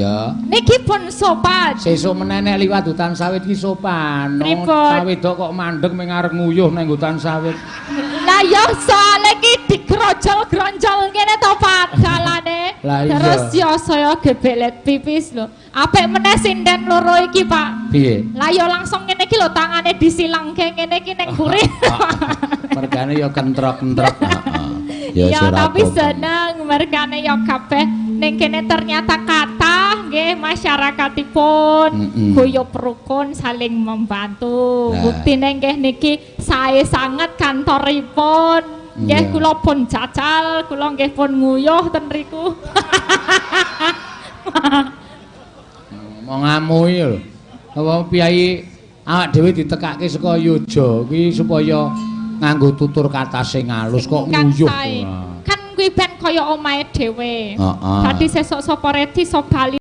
Ya. Niki pun sopan. Sesuk meneh nek liwat hutan sawit ki sopan. Pripun? Cah wedok kok mandeg ming arep nguyuh nang hutan sawit. Lah ya soalé ki digrojol-gronjol ngene to, Pak, dalane. Lah iya. Terus ya saya gebelet pipis lho. Apik meneh sinden loro iki, Pak. Piye? Lah ya langsung ngene iki lho, tangane disilangke ngene iki ning mburi. Mergane ya kentrok-kentrok. Heeh. Ya, wis ora tapi apa-apa. Seneng mergane ya kabeh ning kene ternyata kathah nggih masyarakatipun guyub rukun, saling membantu. Nah. Buktine nggih niki sae sanget kantoripun. Nggih kula pun jajal, kula nggih pun nguyuh ten riku. Mau ngamui lho. Apa piyayi awak dhewe ditekake saka Yoja kuwi supaya nganggo tutur kata sing halus kok Kang nguyuh. sae. Kan kuwi ben kaya omahe dhewe. Heeh. Dadi sesuk sapa redi iso bali.